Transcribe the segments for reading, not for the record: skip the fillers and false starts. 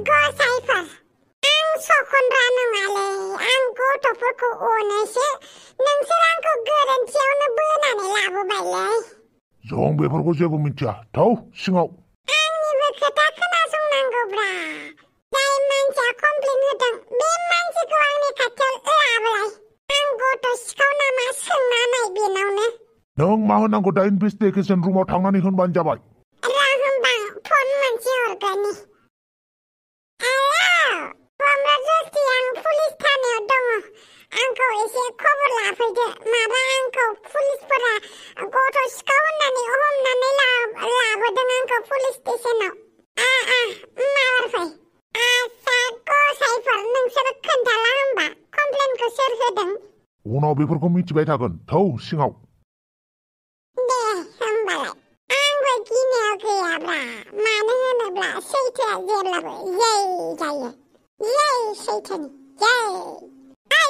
गसाइफोर आं सखनरा नङालै आं गथ'फोरखौ अनोसो नोंसोर आंखौ गोरोन्थियावनो बोनानै लाबोबायलै जों बेफोरखौ जेबो मिथिया थौ सिङाव आंनिबो खोथा खोनासंनांगौब्रा जाय मानसिया कमप्लेन होदों बे मानसिखौ आंनि खाथियाव लाबोलाय आं गथ' सिखाव नामा सोंना नाय बेनावनो नों मा होनांगौ दा इनभेस्टिगेशन रुमाव थांनानै होनबानो जाबाय र' होमबा फन मोनसे हरगोनि कमरेड आं पुलिस थानायाव दङ आंखौ एसे खबर लाफैदो माबा आंखौ पुलिसफोरा गथ' सिखाव होननानै हमनानै लाबोदों आंखौ पुलिस स्टेशनाव माबार फै आच्छा गसाइफोर नोंसोर खोन्थाला होमबा कमप्लेनखौ सोर होदों उनाव बेफोरखौ मिथिबाय थागोन थौ सिङाव दे होमबालाय आंबो गिनायाव गैयाब्रा मानो होनोब्ला सैथोआ जेब्लाबो जै जायो जै सैथोनि जै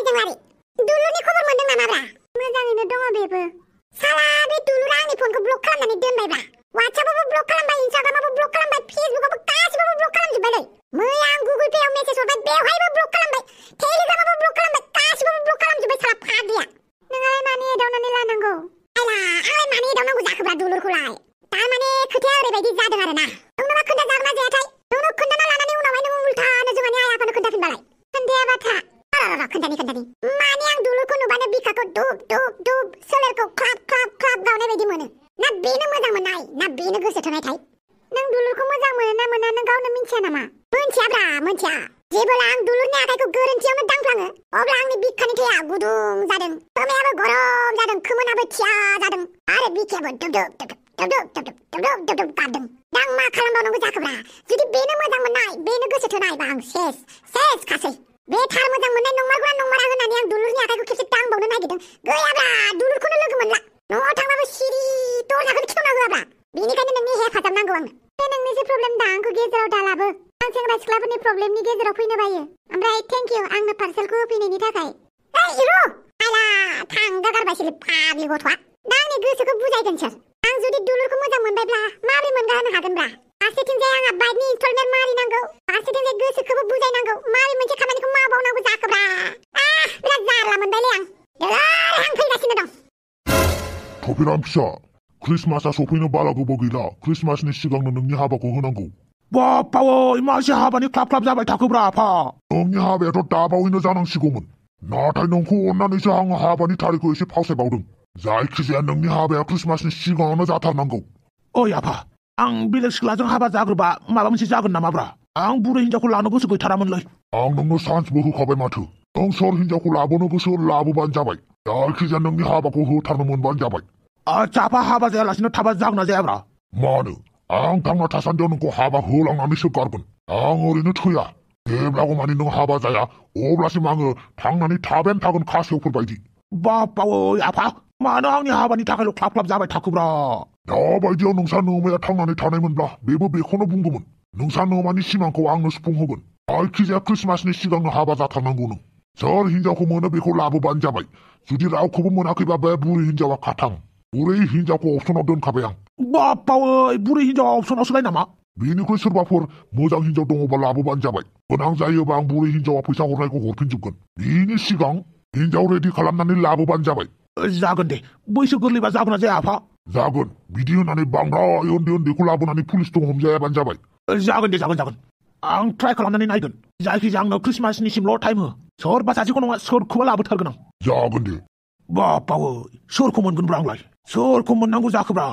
जोंहारि दुलुरनि खबर मोनदों नामाब्रा मोजाङैनो दङ बेबो साला बे दुलुरा आंनि फनखौ ब्लक खालामनानै दोनबायब्रा वाट्सएपआवबो ब्लक खालामबाय इन्स्टाग्रामावबो ब्लक खालामबाय फेसबुकआवबो गासिबावबो ब्लक खालामजोब्बायलै मैया आं गुगोल पेआव मेसेज हरबाय बेवहायबो ब्लक खालामबाय टेलिग्रामावबो ब्लक खालामबाय गासिबावबो ब्लक खालामजोब्बाय साला फाग्लिया नोंलाय मानो एदावनानै लानांगौ आंलाय मानो एदावनांगौ जाखोब्रा दुलुरखौलाय तारमाने खोथाया ओरैबायदि जादों आरोना नोंनोबा खोन्थाजागोन ना जायाथाय नोंनो खोन्थाना लानानै उनावहाय नों उल्थानो जोंहानि आइ आफानो खोन्थाफिनबालाय खोन्थायाबा था खोन्थानि माने आं दुलुरखौ नुबानो बिखाखौ दुब दुब दुब सोलेरखौ ख्लाब ख्लाब ख्लाब गावनाय बायदि मोनो ना बेनो मोजां मोननाय ना बेनो गोसो थोनायथाय नों दुलुरखौ मोजां मोनो ना मोना नों गावनो मिन्थिया नामा मोनथियाब्रा मोनथिया जेब्ला आं दुलुरनि आखाइखौ गोरोन्थियावनो दांफ्लाङो अब्ला आंनि बिखानि थैया गुदुं जादों खोमायाबो गरम जादों खोमोनाबो थिया जादों आरो बिखायाबो दुब दुब दुब दुब गाबदों दा आं मा खालामबावनांगौ जाखोब्रा जुदि बेनो मोजां मोननाय बेनो गोसो थोनाय बा आं सेस खासै बे थार मोजां मोननाय नंमारगौना नंमारा होननानै आं दुलुरनि आखाइखौ खेबसे दांबावनो नागिरदों गैयाब्रा दुलुरखौनो लोगो मोनला न'आव थांबाबो सिरि दरजाखौनो खेवना होआब्रा बेनिखायनो नोंनि हेफाजाब नांगौ आंनो बे नोंनिसो प्रब्लेम दा आंखौ गेजेराव दालाबो आं सेंग्रा सिख्लाफोरनि प्रब्लेमनि गेजेराव फैनो बायो ओमफ्राय थेंक इउ आंनो पार्सेलखौ होफैनायनि थाखाय इरु आइला थांगा गारबायसोलै फाग्लि गथ'आ दा आंनि गोसोखौ बुजायगोन सोर आं जुदि दुलुरखौ मोजां मोनबायब्ला माबोरै मोनगाहोनो हागोनब्रा फारसेथिंजाय आंहा बाइकनि इनस्टलमेन्ट मारिनांगौ फारसेथिंजाय गोसोखौबो बुजायनांगौ माबोरै मोनसे खामानिखौ मावबावनांगौ जाखोब्रा बिराद जारला मोनबायलै आं फैगासिनो दं थफिराम फिसा क्रिसमासआ सफैनो बारा गोबाव गैला क्रिसमासनि सिगांनो नोंनि हाबाखौ होनांगौ बापावै मासे हाबानि क्लाब क्लाब जाबाय थाखोब्रा आफा नोंनि हाबायाथ' दाबावैनो जानांसिगौमोन नाथाय नोंखौ अननानैसो आं हाबानि थारिखखौ एसे फावसायबावदों जायखिजाया नोंनि हाबाया क्रिसमासनि सिगाङावनो जाथारनांगौ ओइ आफा आं बेलेग सिख्लाजों हाबा जाग्रोबा माबा मोनसे जागोन नामाब्रा आं बुरै हिनजावखौ लानो गोसो गैथारामोनलै आं नोंनो चान्सबो होखाबाय माथो नों सोर हिनजावखौ लाबोनो गोसो लाबोबानो जाबाय जायखिजाया नोंनि हाबाखौ होथारनो मोनबानो जाबाय आच्छा आफा हाबा जायालासिनो थाबा जागोन ना जायाब्रा मानो आं थांना थासान्दियाव नोंखौ हाबा होलांनानैसो गारगोन आं ओरैनो थैया जेब्लागौमानि नों हाबा जाया अब्लासिम आङो थांनानै थाबायानो थागोन खासेवफोर बायदि बापावै आफा मानो आंनि हाबानि थाखायल' क्लाब क्लाब जाबाय थाखोब्रा दाबायदियाव नोंसा नोमाया थांनानै थानायमोनब्ला बेबो बेखौनो बुंगौमोन नोंसा नोमानि सिमांखौ आंनो सुफुंहोगोन जायखिजाया क्रिसमासनि सिगांनो हाबा जाथारनांगौ नों सोर हिनजावखौ मोनो बेखौ लाबोबानो जाबाय जुदि रावखौबो मोनाखैबा बे बुरै हिनजावा खाथां बुरै हिनजावखौ अप्सनाव दोनखाबाय आं बापावै बुरै हिनजावा अप्सनावसोलाय नामा बेनिख्रुइ सोरबाफोर मोजां हिनजाव दङबा लाबोबानो जाबाय गोनां जायोबा आं बुरै हिनजावा फैसा हरनायखौ हरफिनजोबगोन बेनि सिगां हिनजाव रेडि खालामनानै लाबोबानो जाबाय जागोन दे बैसो गोरलैबा जागोन ना जाया आफा जागोन बिदि होननानै बांद्राय उन्दैखौ लाबोनानै पुलिसजों हमजायाबानो जाबाय जागोन दे जागोन आं ट्राइ खालामनानै नायगोन जायखिजाया आंनो क्रिसमासनिसिमल' टाइम हो सोरबा सासेखौ नङा सोरखौबा लाबोथारगोन आं जागोन दे बापावै सोरखौ मोनगोनब्रा आंलाय सोरखौ मोननांगौ जाखोब्रा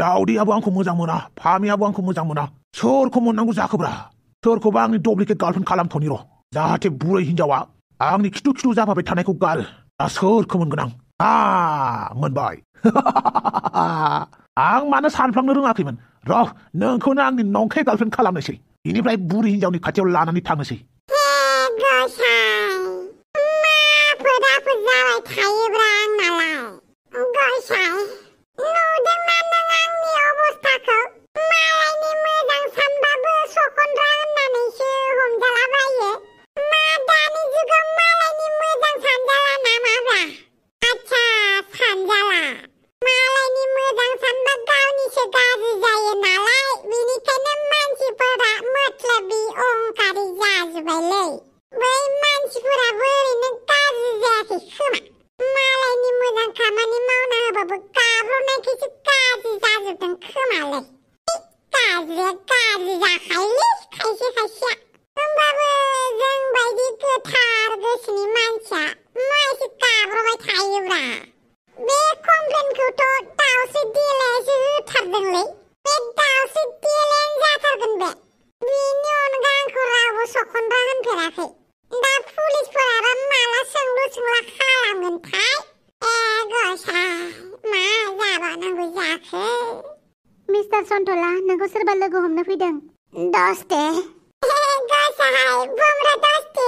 दाउदैयाबो आंखौ मोजां मोना फामियाबो आंखौ मोजां मोना सोरखौ मोननांगौ जाखोब्रा सोरखौबा आंनि डुप्लिकेट गार्लफ्रेन्ड खालामथ'नि र' जाहाथे बुरै हिनजावा आंनि खिथु जाबाय थानायखौ गार दा सोरखौ मोनगोन आं मोनबाय आं मानो सानफ्लांनो रोङाखैमोन र' नोंखौनो आंनि नंखाय गार्लफ्रेन्ड खालामनोसै बेनिफ्राय बुरै हिनजावनि खाथियाव लानानै थांनोसै थायोब्रा आंनालाय गसाइ नुदोंना नों आंनि अबस्थाखौ मालायनि मोजां सानबाबो सखनरा होननानैसो हमजालाबायो मा दानि जुगाव मालायनि मोजां सानजाला नामाब्रा आच्छा सानजाला मालायनि मोजां सानबा गावनिसो गाज्रि जायो नालाय बेनिखायनो मानसिफोरा मोतलबि अहंकारि गाज्रिया गाज्रि जाखायोलै खायसे खायसेया। होमबाबो जों बायदि गोथार गोसोनि मानसिया मा एसे गाब्रबाय थायोब्रा। बे कमप्लेनखौथ' दाउस्रि देलायासो होथारदोंलै। बे दाउस्रि देलायानो जाथारगोन बे। बिनि अनगा आंखौ रावबो सखनबा होनफेराखै। दा पुलिसफोराबा माला सोंलु सोंला खालामगोनथाय। गसाइ मा जाबावनांगौ जाखो? मिस्टार सन्टला, नोंखौ सोरबा लोगो हमनो फैदों। दस्ते। गसाइ बुमरा दस्ते।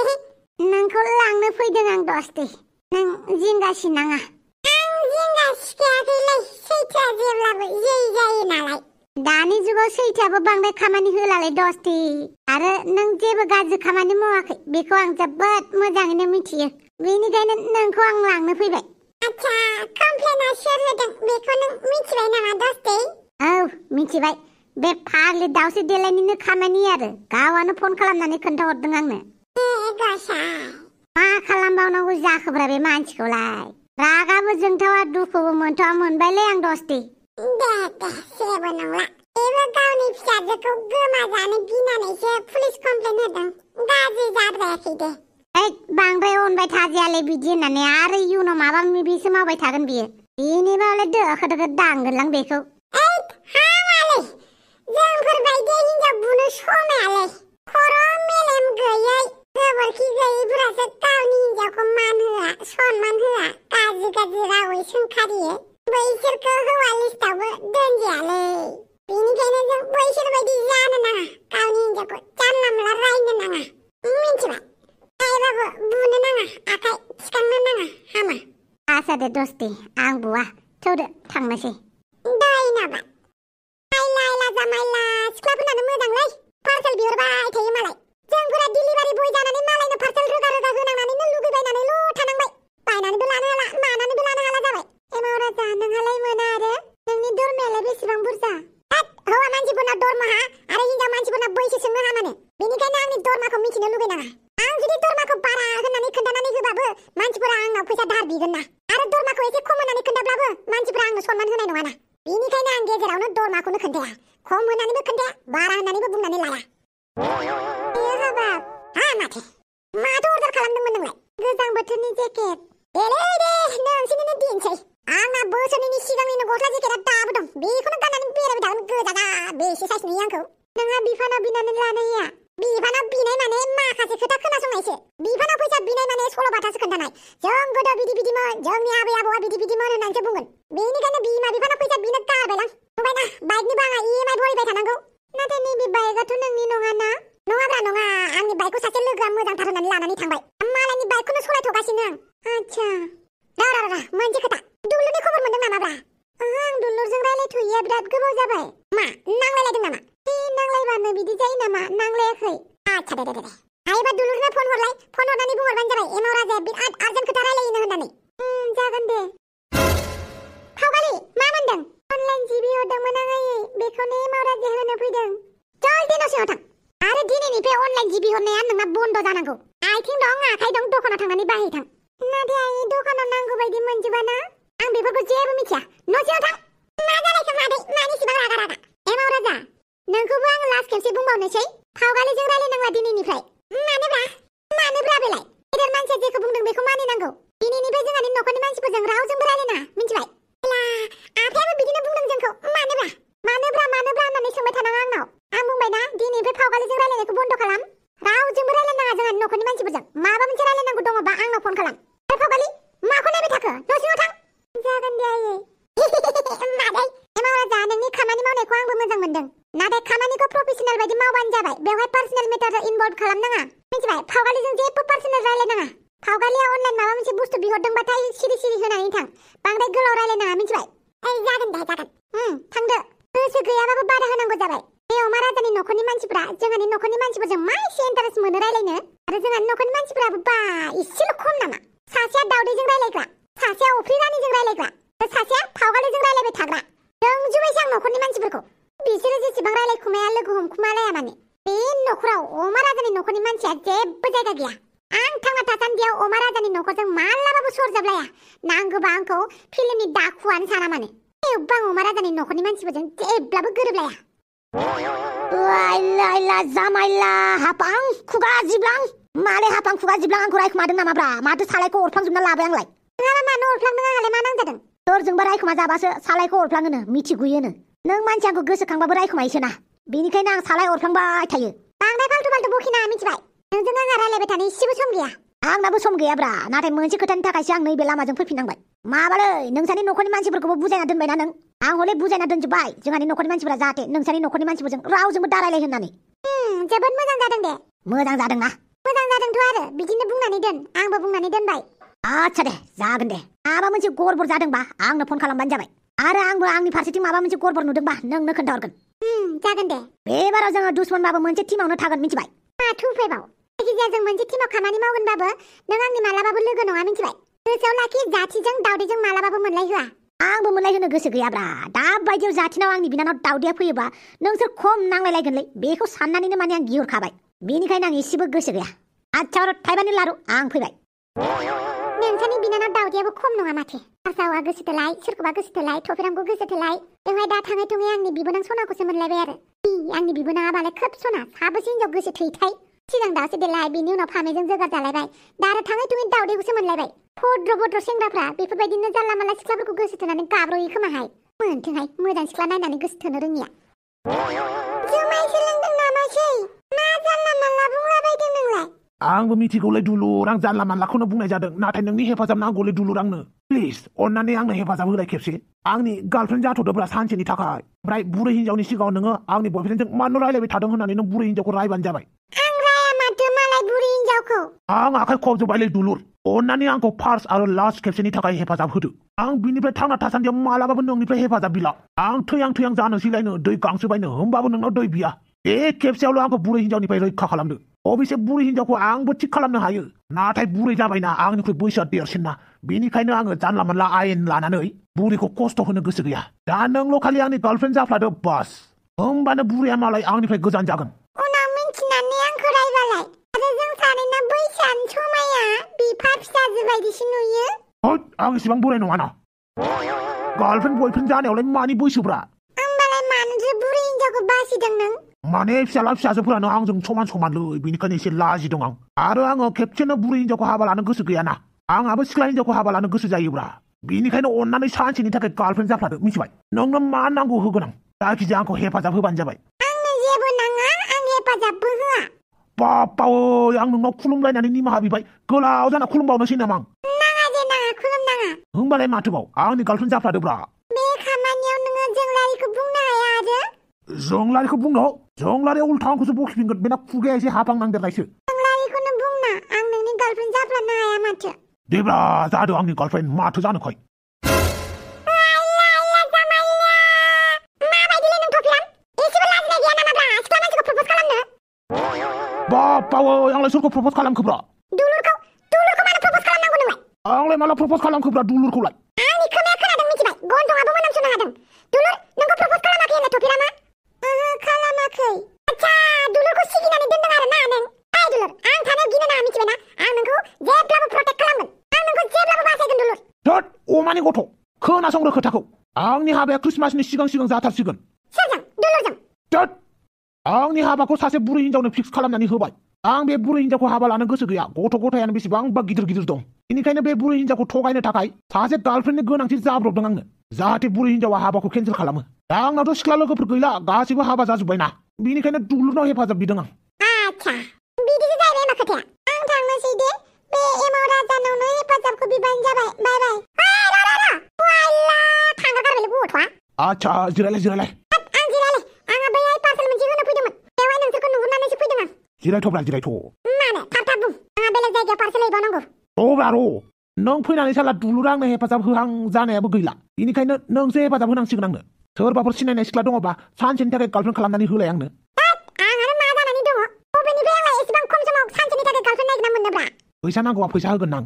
नोंखौ लांनो फैदों आं दस्ते। नों जिंगा सिनाङा। आं जिंगा सिखायाखैलै, सैथोआ जेब्लाबो जै जायो नालाय। दानि जुगाव सैथोआबो बांद्राय खामानि होलालै दस्ति। आरो नों जेबो गाज्रि खामानि मावाखै बेखौ आं जोबोद मोजाङैनो मिथियो। बेनिखायनो नोंखौ आं लांनो फैबाय। आच्छा, कमप्लेना सोर होदों बेखौ नों मिथिबाय नामा दस्ते? औ, मिथिबाय। बे फाग्लि दाउस्रि देलायनिनो खामानि आरो। गावआनो फन खालामनानै खोन्थाहरदों आंनो। गसाइ मा खालामबावनांगौ जाखोब्रा बे मानसिखौलाय। रागाबो जोंथावा दुखुबो मोनथावा मोनबायलै आं दस्ति। दे जेबो नंला। बेबो गावनि फिसाजोखौ गोमाजानो गिनानैसो पुलिस कमप्लेन होदों। गाज्रि जाद्रायाखै दे। बांद्राय अनबाय थाजायालै बिदि होननानै आरो इयुनाव माबा माबिसो मावबाय थागोन बियो। बेनिबालाय दोखो दोखो दांगोनलां बेखौ। हामालै, जोंफोरबायदि हिनजाव बुनो समायालै। खर' मेलेम गैयै गोबोरखि गैयैफोरासो गावनि हिनजावखौ मान होआ, सनमान होआ, गाज्रि गाज्रि रावै सोंखारियो। बैसोरखौ हौवा लिस्टावबो दोनजायालै। बेनिखायनो जों बैसोरबायदि जानो नाङा। गावनि हिनजावखौ जानला मोनला रायनो नाङा। मिन्थिबाय? रायबाबो बुनो नाङा, आखाइ थिखांनो नाङा। हामा। आसा दे दस्ति, आं बुवा। थौदो थांनोसै। धन्यबाद। माइला जामाइला सिख्लाफोरनानो मोजांलै। पार्सेल बिहरबाय थायो मालाय। जोंफोरा डिलिभारि बय जानानै मालायनो पार्सेल रोगा रोगा होनांनानैनो लुगैबायनानैल' थानांबाय। बायनानैबो लानो हाला, मानानैबो लानो हाला जाबाय। एमाव राजा, नोंहालाय मोना आरो? नोंनि दरमायालाय बेसेबां बुरजा? हौवा मानसिफोरना दरमाहा आरो हिनजाव मानसिफोरना बैसो सोंनो हामानो। बेनिखायनो आंनि दरमाखौ मिथिनो लुगैनाङा। आं जुदि दरमाखौ बारा होननानै खोन्थानानै होबाबो मानसिफोरा आंनाव फैसा दाहार बिगोन ना। आरो दरमाखौ एसे खम होननानै खोन्थाब्लाबो मानसिफोरा आंनो सनमान होनाय नङा ना। बेनिखायनो आं गेजेरावनो दरमाखौनो खोन्थाया। खम होननानैबो खोन्थाया, बारा होननानैबो बुंनानै लाया। हाबाब, माथो अर्डार खालामदोंमोन नोंलाय? गोजां बोथोरनि जेकेट। दे नोंसिनिनो दिनसै। आंना बोसोरनैनि सिगांनिनो गस्ला जेकेटआ दाबो दं। बेखौनो गाननानै बेरायबाय थागोन गोजाना। बेसे साइज नुयो आंखौ? नोंहा बिफानाव बिनानै लानो होया? बिफानाव बिनाय माने माखासे खोथा खोनासंनायसो। बिफानाव फैसा बिनाय माने सल'बाथासो खोन्थानाय। जों गोदो बिदिमोन, जोंनि आबै आबौआ बिदिमोन होननानैसो बुंगोन। बेनिखायनो बिमा बिफानाव फैसा बिनो गारबायलां। नुबायना, बाइकनिबो आंहा EMI भरिबाय थानांगौ। नाथाय नैबे बाइकआथ' नोंनि नङाना? नङाब्रा नङा, आंनि बाइकखौ सासे लोगोआ मोजांथार होननानै लानानै थांबाय। मालायनि बाइकखौनो सलायथ'गासिनो आं। आच्छा। र' मोनसे खोथा। दुलुरनि खबर मोनदों नामाब्रा? आं दुलुरजों रायलायथ'यैया बिराद गोबाव जाबाय। मा, नांलायलायदों नामा? नांलायबानो बिदि जायो नामा? नांलायाखै। आच्छा दे। हायोबा दुलुरनो फन हरलाय। फन हरनानै बुंहरबानो जाबाय एमाव राजाया बिराद आर्जेन्ट खोथा रायलायनो होननानै। जागोन दे। फावगालि, मा मोनदों? अनलाइन जिबि हरदोंमोन आं आयै। बेखौनो एमाव राजाया होनो फैदों। जल्दि न' सिङाव थां। आरो दिनैनिफ्राय अनलाइन जिबि हरनाया नोंना बन्द जानांगौ। आथिं दं, आखाइ दं, दखानाव थांनानै बाहायथां। नाथाय आयै, दखानाव नांगौ बायदि मोनजोबा ना? आं बेफोरखौ जेबो मिथिया। न' सिङाव थां। मा जालायखो मादै? मानिसिबां रागा? एमाव राजा, नोंखौबो आं लास्ट खेबसे बुंबावनोसै। फावगालिजों रायलायनांला दिनैनिफ्राय। मानोब्रा बेलाय? गेदेर मानसिया जेखौ बुंदों बेखौ मानिनांगौ। दिनैनिफ्राय जोंहानि न'खरनि मानसिफोरजों रावजोंबो रायलायनाङा, मिथिबाय? आफायाबो बिदिनो बुंदों जोंखौ। मानोब्रा होननानै सोंबाय थानाङा आंनाव। आं बुंबायना, दिनैनिफ्राय फावगालिजों रायलायनायखौ बन्द खालाम। रावजोंबो रायलायनाङा जोंहानि न'खरनि मानसिफोरजों। माबा मोनसे रायलायनांगौ दङबा आंनाव फन खालाम। आरो फावगालि, माखौ नायबाय थाखो? न' सिङाव थां। जागोन दे आयै। मादै, एमाव राजा, नोंनि खामानि मावनायखौ आंबो मोजां मोनदों। नाथाय खामानिखौ प्रफेसनेल बायदि मावबानो जाबाय। बेवहाय पार्सनेल मेटार इनभल्भ खालामनाङा, मिथिबाय? फावगालिजों जेबो पार्सनेल रायलायनाङा। फावगालिया अनलाइन माबा मोनसे बुस्थु बिहरदोंबाथाय सिरि होनानै थां। बांद्राय गोलाव रायलायनाङा, मिथिबाय? जागोन दे, जागोन। थांदो। गोसो गैयाबाबो बादा होनांगौ जाबाय। बे अमा राजानि न'खरनि मानसिफ्रा जोंहानि न'खरनि मानसिफोरजों मा एसे इन्टारेस्ट मोनो रायलायनो। आरो जोंहानि न'खरनि मानसिफोराबो बा एसेल' खम नामा? सासेया दावदैजों रायलायग्रा, सासेया अफ्रि रानिजों रायलायग्रा, आरो सासेया फावगालिजों रायलायबाय थाग्रा। नोंजुबायसो आं न'खरनि मानसिफोरखौ। बिसोरो जेसेबां रायलायखुमाया लोगो हमखुमालाया माने, बे न'खराव अमा राजानि न'खरनि मानसिया जेबो जायगा गैया। आं थांना थासान्दियाव अमा राजानि न'खरजों मालाबाबो सरजाबलाया। नांगौबा आंखौ फिल्मनि दाखुआनो साना मानो। एब्बां अमा राजानि न'खरनि मानसिफोरजों जेब्लाबो गोरोबलाया। आइला जामाइला हापां खुगा जिब्लां माले हापां खुगा जिब्लां आंखौ रायखुमादों नामाब्रा माथो सालायखौ अरफ्लांजोबना लाबाय आंलाय नोंहाबा मानो अरफ्लांदों आंहालाय मा नांजादों सोरजोंबा रायखुमा जाबासो सालायखौ अरफ्लाङोनो मिथिगुयोनो नों मानसि आंखौ गोसोखांबाबो रायखुमायोसोना बेनिखायनो आं सालाय अरफ्लांबाय थायो बांद्राय फाल्थु फाल्थु बखिनाङा मिथिबाय नोंजों आंहा रायलायबाय थानो इसेबो सम गैया आंनाबो सम गैयाब्रा नाथाय मोनसे खोथानि थाखायसो आं नैबे लामाजों फैफिननांबाय माबालै नोंसानि न'खरनि मानसिफोरखौबो बुजायना दोनबायना नों आं हले बुजायना दोनजोब्बाय जोंहानि न'खरनि मानसिफोरा जाहाथे नोंसानि न'खरनि मानसिफोरजों रावजोंबो दारायलाय होननानै जोबोद मोजां जादों दे मोजां जादोंना मोजां जादोंथ' आरो बिदिनो बुंनानै दोन आंबो बुंनानै दोनबाय आच्छा दे जागोन दे माबा मोनसे गड़बड़ जादोंबा आंनो फन खालामबानो जाबाय आरो आंबो आंनि फारसेथिं माबा मोनसे गड़बड़ नुदोंबा नोंनो खोन्थाहरगोन जागोन दे बेबाराव जोङो दुश्मनबाबो मोनसे टिमावनो थागोन मिथिबाय माथो उफायबाव जायखिजाया जों मोनसे टिमाव खामानि मावगोनबाबो नों आंनि मालाबाबो लोगो नङा मिथिबाय गोसोआव लाखि जाथिजों दावदैजों मालाबाबो मोनलाय होआ आंबो मोनलाय होनो गोसो गैयाब्रा दा बायदियाव जाथिनाव आंनि बिनानाव दावदैया फैयोबा नोंसोर खम नांलायलायगोनलै बेखौ साननानैनो माने आं गिहरखाबाय बेनिखायनो आं एसेबो गोसो गैया आच्छा थाइबानि लारु आं फैबाय नोंसानि बिनानाव दावदैयाबो खम नङा माथो आसावा गोसोथोलाय सोरखौबा गोसोथोलाय थफिरामखौ गोसोथोलाय बेवहाय दा थाङै थुङै आंनि बिबोनां सनाखौसो मोनलायबाय आरो आंनि बिबोनाङाबालाय खोब सना साबेसे हिनजाव गोसो थैथाय सिगां दावसो देलाय बिनि उनाव फामेजों जोगार जालायबाय दा आरो थाङै थुङै दावदैखौसो मोनलायबाय भद्र भद्र सेंग्राफ्रा बेफोरबायदिनो जानला मानला सिख्लाफोरखौ गोसो थोनानै गाब्र'यो खोमाहाय मोनथोंहाय मोजां सिख्ला नायनानै गोसो थोनो रोङिया जुमायसो लोंदों नामासै मा जानला मानला बुंलाबायदों नोंलाय आंबो मिथिगौलै दुलुर आं जानला मानलाखौनो बुंनाय जादों नाथाय नोंनि हेफाजाब नांगौलै दुलुर आंनो प्लिज अन्नानै आंनो हेफाजाब होलाय खेबसे आंनि गार्लफ्रेन्ड जाथ'दोब्रा सानसेनि थाखाय ओमफ्राय बुरै हिनजावनि सिगाङाव नोङो आंनि बयफ्रेन्डजों मानो रायलायबाय थादों होननानै नों बुरै हिनजावखौ रायबानो जाबाय आं आखाइ खबजोब्बायलै दुलुर अन्नानै आंखौ फार्स्ट आरो लास्ट खेबसेनि थाखाय हेफाजाब होदो आं बिनिफ्राय थांना थासान्दियाव मालाबाबो नोंनिफ्राय हेफाजाब बिला आं थैहां जानोसैलायनो दै गांसो बायनो होमबाबो नोंनाव दै बिया बे खेबसेयावल' आंखौ बुरै हिनजावनिफ्राय रैखा खालामदो अबयसे बुरै हिनजावखौ आंबो थिग खालामनो हायो नाथाय बुरै जाबायना आंनिख्रुइ बैसोआ देरसिनना बेनिखायनो आङो जानला मानला आयेन लानानै बुरैखौ खस्थ' होनो गोसो गैया दा नोंल' खालि आंनि गार्लफ्रेन्ड जाफ्लादो बास होमबानो बुरैया मालाय आंनिफ्राय गोजान जागोन उनाव मिन्थिनानै आंखौ रायबालाय आरो जों सानैना बैसोआनो समाया बिफा फिसाजो बायदिसो नुयो आं इसेबां बुरै नङाना गार्लफ्रेन्ड बयफ्रेन्ड जानायावलाय मानि बैसोब्रा होमबालाय मानोथो बुरै हिनजावखौ बासिदों नों माने फिसाला फिसाजोफोरानो आंजों समान समानलै बेनिखायनो एसे लाजिदों आं आरो आङो खेबसेनो बुरै हिनजावखौ हाबा लानो गोसो गैयाना आंहाबो सिख्ला हिनजावखौ हाबा लानो गोसो जायोब्रा बेनिखायनो अन्नानै सानसेनि थाखाय गार्लफ्रेन्ड जाफ्लादो मिथिबाय नोंनो मा नांगौ होगोन आं जायखिजाया आंखौ हेफाजाब होबानो जाबाय आंनो जेबो नाङा आं हेफाजाबबो होआ बाप्पावै आं नोंनाव खुलुमलायनानै निमाहा बिबाय गोलाव जाना खुलुमबावनोसै नामा नाङा जे नाङा खुलुमनाङा होमबालाय माथोबाव आंनि गार्लफ्रेन्ड जाफ्लादोब्रा बे खामानियाव नोङो जोंलारिखौ बुंनो हाया आरो जोंलारिखौ बुंनो जोंलारिया उल्था आंखौसो बखिफिनगोन बेना खुगाया एसे हाफां नांदेरनायसो जोंलारिखौनो बुंना आं नोंनि गार्लफ्रेन्ड जाफ्लानो हाया माथो देब्रा जादो आंनि गार्लफ्रेन्ड माथो जानोखाय बाप्पावै आंलाय सोरखौ प्रप'ज खालामखोब्रा दुलुरखौ मानो प्रप'ज खालामनांगौ नोंलाय आंलाय माला प्रप'ज खालामखोब्रा दुलुरखौलाय आंनि खोमाया खोनादों मिथिबाय गन्थंआबो मोनामसुनो हादों दुलुर नोंखौ प्रप'ज खालामाखै होनना थफिरामा खालामाखै आच्छा दुलुरखौ सिगिनानै दोनदों आरो ना नों दुलुर आं थानायाव गिनो नाङा मिथिबायना आं नोंखौ जेब्लाबो प्रटेक्ट खालामगोन आं नोंखौ जेब्लाबो बासायगोन दुलुर थोद अमानि गथ' खोनासंग्रो खोथाखौ आंनि हाबाया ख्रिस्टमासनि सिगां जाथारसिगोन सोरजों दुलुरजों थोद आंनि हाबाखौ सासे बुरै हिनजावनो फिक्स खालामनानै होबाय आं बे बुरै हिनजावखौ हाबा लानो गोसो गैया गथ' गथायानो बेसेबांबा गिदिर दं बेनिखायनो बे बुरै हिनजावखौ थगायनो थाखाय सासे गार्लफ्रेन्डनि गोनांथि जाब्रबदों आंनो जाहाथे बुरै हिनजावा हाबाखौ केन्सेल खालामो दा आंनावथ' सिख्ला लोगोफोर गैला गासैबो हाबा जाजोब्बायना बेनिखायनो दुलुरनाव हेफाजाब बिदों आं आच्छा बिदिसो जाहैबाय होनबा खोथाया आं थांनोसै दे बे एमाव राजानावनो हेफाजाबखौ बिबानो जाबाय बाय बाय थांगा गारबायलै गथ'आ आच्छा जिरायलाय आं जिरायलाय आंहा बैहाय पार्सेल मोनसे होनो फैदोंमोन बेवहाय नोंसोरखौ नुहुरनानैसो फैदों आं जिरायथ' मानो थाब बुं आंहा बेलेग जायगायाव पार्सेल हैबावनांगौ नों फैनानै साला दुलुरा आंनो हेफाजाब होहां जानायाबो गैला बेनिखायनो नोंसो हेफाजाब होनांसिगोन आंनो सोरबाफोर सिनायनाय सिख्ला दङबा सानसेनि थाखाय गार्लफ्रेन्ड खालामनानै होलाय आंनो आंहानो मा जानानै दङ बबेनिफ्राय आंलाय एसेबां खम समाव सानसेनि थाखाय गार्लफ्रेन्ड नागिरना मोननोब्रा फैसा नांगौबा फैसा होगोन आं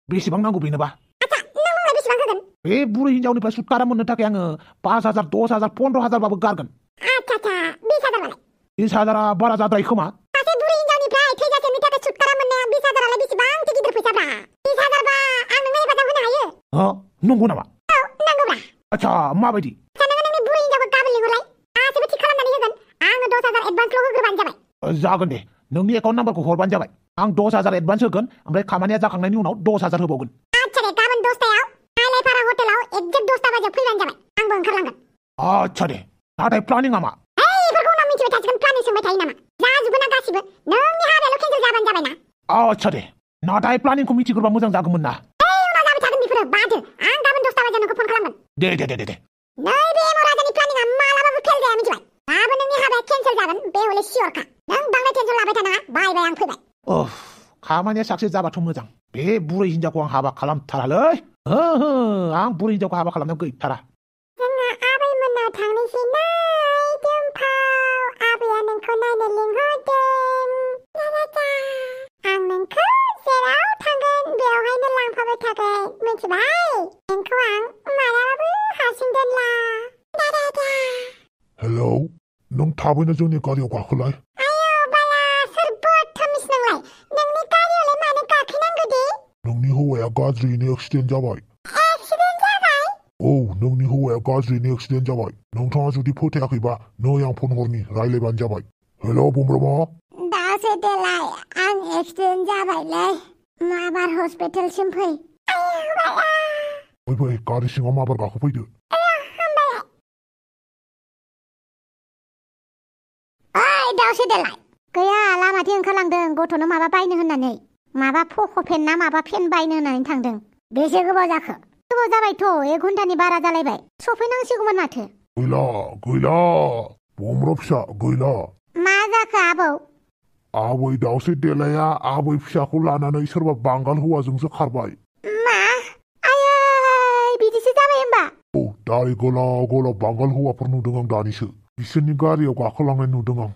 बेसेबां नांगौ बेनोबा आच्छा नों बुंलाय बेसेबां होगोन बे बुरै हिनजावनिफ्राय सुटकारा मोननो थाखाय आङो 5,000 10,000 15,000 बाबो गारगोन आच्छा 20,000 बालाय 20,000 बारा जाद्राय खोमा सासे बुरै हिनजावनिफ्राय थैजासेनि थाखाय सुटकारा मोननाया 20,000 आलाय बेसेबांथो गिदिर फैसाब्रा 20,000 बा आं नोंनो हेफाजाब होनो हायो नंगौ नामा नांगौब्रा आच्छा माबायदि नोङो नोंनि बुरै हिनजावखौ गाबोन लिंहरलाय गासैबो थिग खालामनानै होगोन आङो 10,000 एडभान्सल' होग्रोबानो जाबाय जागोन दे नोंनि एकाउन्ट नाम्बारखौ हरबानो जाबाय आं 10,000 एडभान्स होगोन ओमफ्राय खामानिया जाखांनायनि उनाव 10,000 होबावगोन आच्छा दे गाबोन 10टायाव हाइलाइपारा हटेलाव एक्जेक्ट 10टा बाजियाव फैबानो जाबाय आंबो ओंखारलांगोन आच्छा दे नाथाय प्लानिंआ मा बेफोरखौ उनाव मिथिबाय थासिगोन प्लानिं सोंबाय थायो नामा जाजोबो ना गासिबो नोंनि हाबायाल' केन्सेल जाबानो जाबाय ना आच्छा दे नाथाय प्लानिंखौ मिथिग्रोबा मोजां जागौमोन ना उनाव जाबाय थागोन बेफोरो बादो आं गाबोन 10टा बाजियाव नोंखौ फन खालामगोन दे नैबे महाराजानि प्लानिंआ मालाबाबो फेल जाया मिथिबाय गाबोन नोंनि हाबाया केन्सेल जागोन बे हले सियरखा नों बांद्राय टेनसन लाबाय थानाङा बाय आं फैबाय खामानिया साक्सेस जाबाथ' मोजां बे बुरै हिनजावखौ आं हाबा खालामथारालै आं बुरै हिनजावखौ हाबा खालामनायाव गैथारा जोंना आबैमोननाव थांनोसै दुमफाव आबैया नोंखौ नायनो लिंहरदों आं नोंखौ जेराव थांगोन बेवहायनो लांफाबाय थागोन मिथिबाय नोंखौ आं मालाबाबो हारसिं दोनला हेलौ नों थाबैनो जोंनि गारियाव गाखोलाय आयौ बाला सोर बदतमिस नोंलाय नोंनि गारियावलाय मानो गाखोनांगौ दे नोंनि हौवाया गाज्रियैनो एक्सिडेन्ट जाबाय औ नोंनि हौवाया गाज्रियैनो एक्सिडेन्ट जाबाय नोंथाङा जुदि फोथायाखैबा नै आं फन हरनि रायलायबानो जाबाय हेलौ बुमब्रमा दासो देलाय आं एक्सिडेन्ट जाबायलै माबार हस्पिटालसिम फै फै गारि सिङाव माबार गाखोफैदो दावसो देलाय गैया लामाथिं ओंखारलांदों गथ'नो माबा बायनो होननानै माबा फक' फेन ना माबा फेन बायनो होननानै थांदों बेसे गोबाव जाखो गोबाव जाबायथ' 1 घन्टानि बारा जालायबाय सफैनांसिगौमोन माथो गैला बुमब्रा फिसा गैला मा जाखो आबौ आबै दावसे देलाया आबै फिसाखौ लानानै सोरबा बांगाल हौवाजोंसो खारबाय मा आयै बिदिसो जाबाय होमबा दारि गोलाव बांगाल हौवाफोर नुदों आं दानिसो बिसोरनि गारियाव गाखोलांनाय नुदों आं